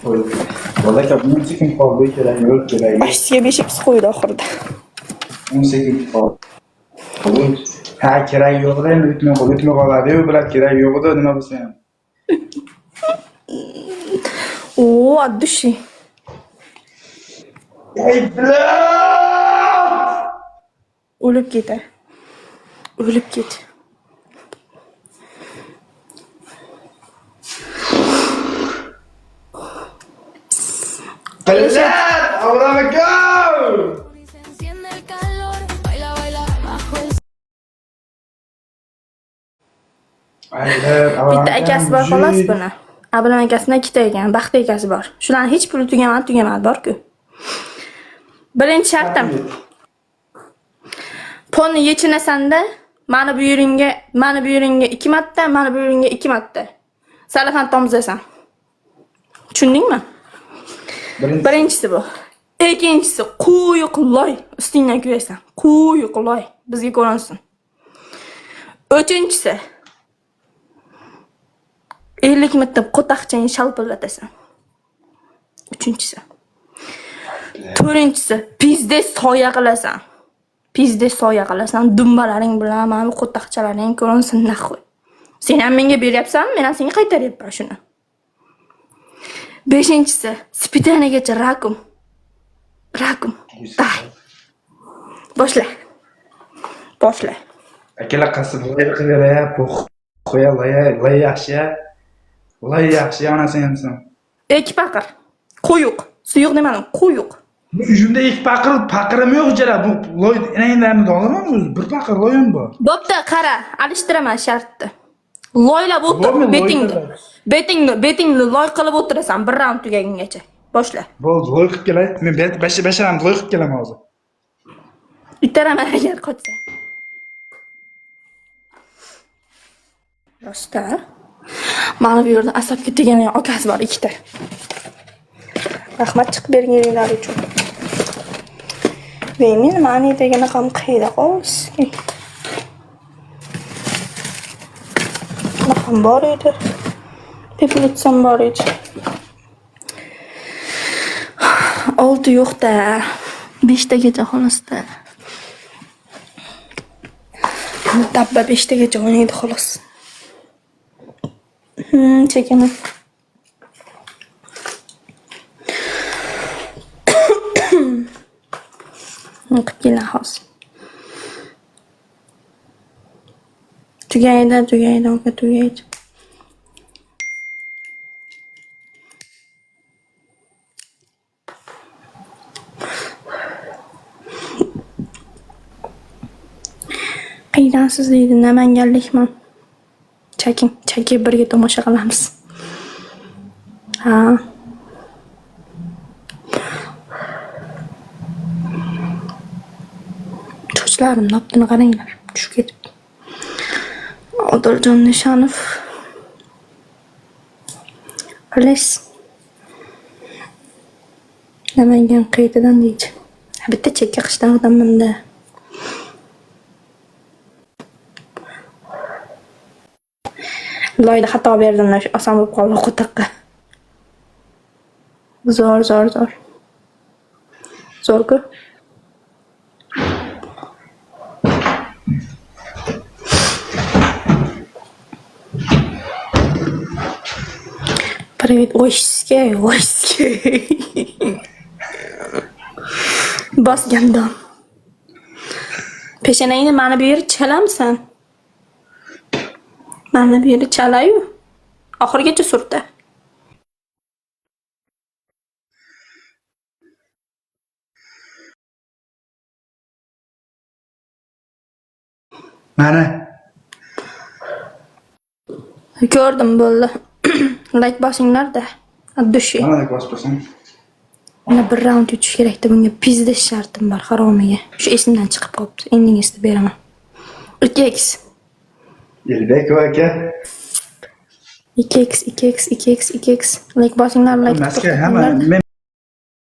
Bola aka, 10 sekund qoldi, kerak yo'q, kerak yo'q. Boshisiga 5 x qo'ydi oxirida. 10 sekund qoldi. Ha, kerak yo'q-da, endi o'tmay qoldi, o'tmay qoladi-yu, bular kerak yo'q edi, nima bo'lsa ham. Oo, от души. Ey, блядь! O'lib ketar. O'lib ket. Блядь! Avram aka! Se enciende el calor, baila, baila bajo el Aylab, Bitta akasi bor xolos buni. Abram akasidan ikkita ekan, Baxti akasi bor. Shularni hech puli tugamadi, tugamadi bor-ku. Birinchi shartim. Ponni yechinasan-da, mani bu yeringga, mani bu yeringga 2 marta, mani bu yeringga 2 marta. Salafan tomizasan. Tushundingmi? Birinchi Birinchisi bu. Ikkinchisi quyuq loy ustingdan kuyasan. Quyuq loy bizga ko'rinsin. Uchinchisi 50 marta qo'taqchangni shalpillatasan. Uchinchisi. To'rtinchisi pizdes soya qilasan. Pizdes soya qilasan. Dumbalaring bilan mana bu qo'taqchalaring ko'rinsin naxoy. Sen ham menga beryapsan, men ham senga qaytaryapman shuni. Beshinchisi spitanagacha rakum. Rakum. Day. Boshla. Boshla. Akalar qasd loy qilib berayapti. Qo'ya loy, loy yaxshi. Loy yaxshi, onasi hamsan. Ikki paqir. Quyuq. Suyuq demadim, quyuq. Uyimda ikki paqir, paqirim yo'q jala. Bu loy enanglarni olaman o'zi. Bir paqir loyim bor. Bo'pti, qara, alishtiraman shartni. Loylab o'tir Bo'lmi, loy betingni. qilib. Betingni loy qilib o'tirasan bir raund tugagungacha. Boshla. Bo'ldi, loy qilib kelay. Men besh raund loy qilib kelaman hozir. Itaraman agar qochsang. Rosta. Mana bu yerda asabga tegan akasi bor ikkita. Rahmat chiqib berganinglar uchun. Ve men mani degani ham qayda qolsin. Ham bor edi. Tepilitsam bor edi. 6 yo'qda. 5 tagacha xolosda. Dabba 5 tagacha o'ynaydi xolos. Chekaman. Qilib kelar hozir. Tugaydi, tugaydi, aka tugaydi. Qaydansiz deydi, Namanganlikman. Chaking, chakib birga tomosha qilamiz. Ha. Sochlarim noptini qaranglar, tushib ketibdi. Odiljon Nishonov. Les. Namangan qaytadan deydi. Bitta chekka qishdan odamman-da. Loyda xato berdimlar, oson bo'lib qoldi qo'toqqa. Zo'r, zo'r, zo'r. Zo'r-ku. Привет, oyski, oyski. Bosgandon. Peshonangni mana bu yeri chalamsan? Mana bu yeri chalayu. Oxirigacha surta. Mana. Ko'rdim, bo'ldi. Like bosinglar-da. От души. Mana like bosib qo'ysam. Mana bir raund yutish kerakda bunga pizdish shartim bor haromiga. Shu esimdan chiqib qolibdi. Endi eslatib beraman. 2x. Elbek aka. 2x, 2x, 2x, 2x. Like bosinglar, like Maska hamma to'xtatinglar. men